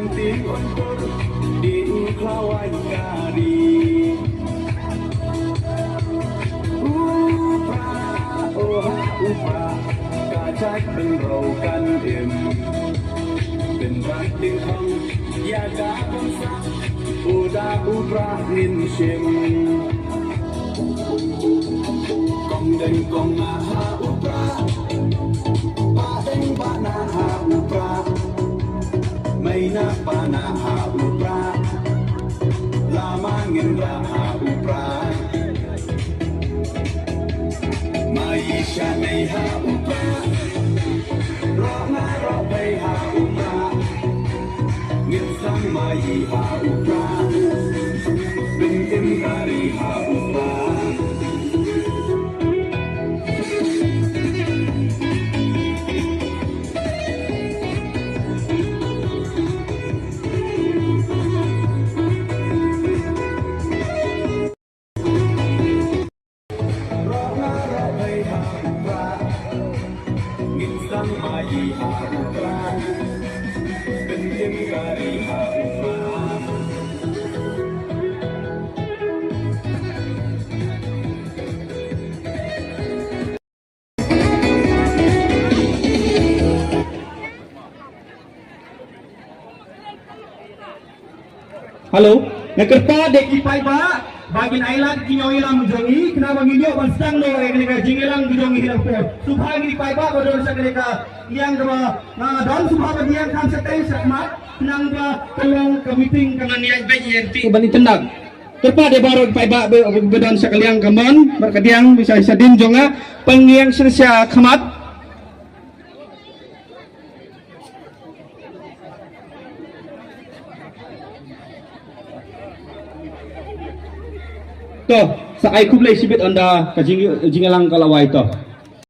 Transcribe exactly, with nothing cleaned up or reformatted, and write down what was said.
Ting un kur, di u khlawai kari. U Prah, o ha u Prah, ka jait pynroi kan im. Pynrah ting khong, ïa ka bynta, u da u Prah ngin shim. Kong deng kong na ha u Prah, pa deng pa na ha u Prah, mei na pa na ha u Prah, lama ngin rah ha u Prah. Mai sha nei ha u Prah, roh na roh bei ha u Prah. Ngin sang mai ha u Prah, bin im kari ha u Prah. Hello, nga kyrpad ïa ki paidbah ba kin ailad ki nongïalam jong ngi, khnang ba ngin ïoh ban sdang noh ïa kane ka jingïalang jong ngi ha por. Sngewbha ïa ki paidbah ba don sha kane ka liang kaba nga don, sngewbha ba ïeng kham shatei shakhmat, khnang ba ka long ka meeting ka nang ïaid beit ïa ki ban ïa tynnat. Kyrpad ïa baroh ki paidbah ba, ba don sha ka liang kamon, bad ka diang, ba sha, sha dien jong nga, pynïeng sha, sha khmat. To, sa ai khublei shibit ynda ka jing, jingïalang ka la wai to.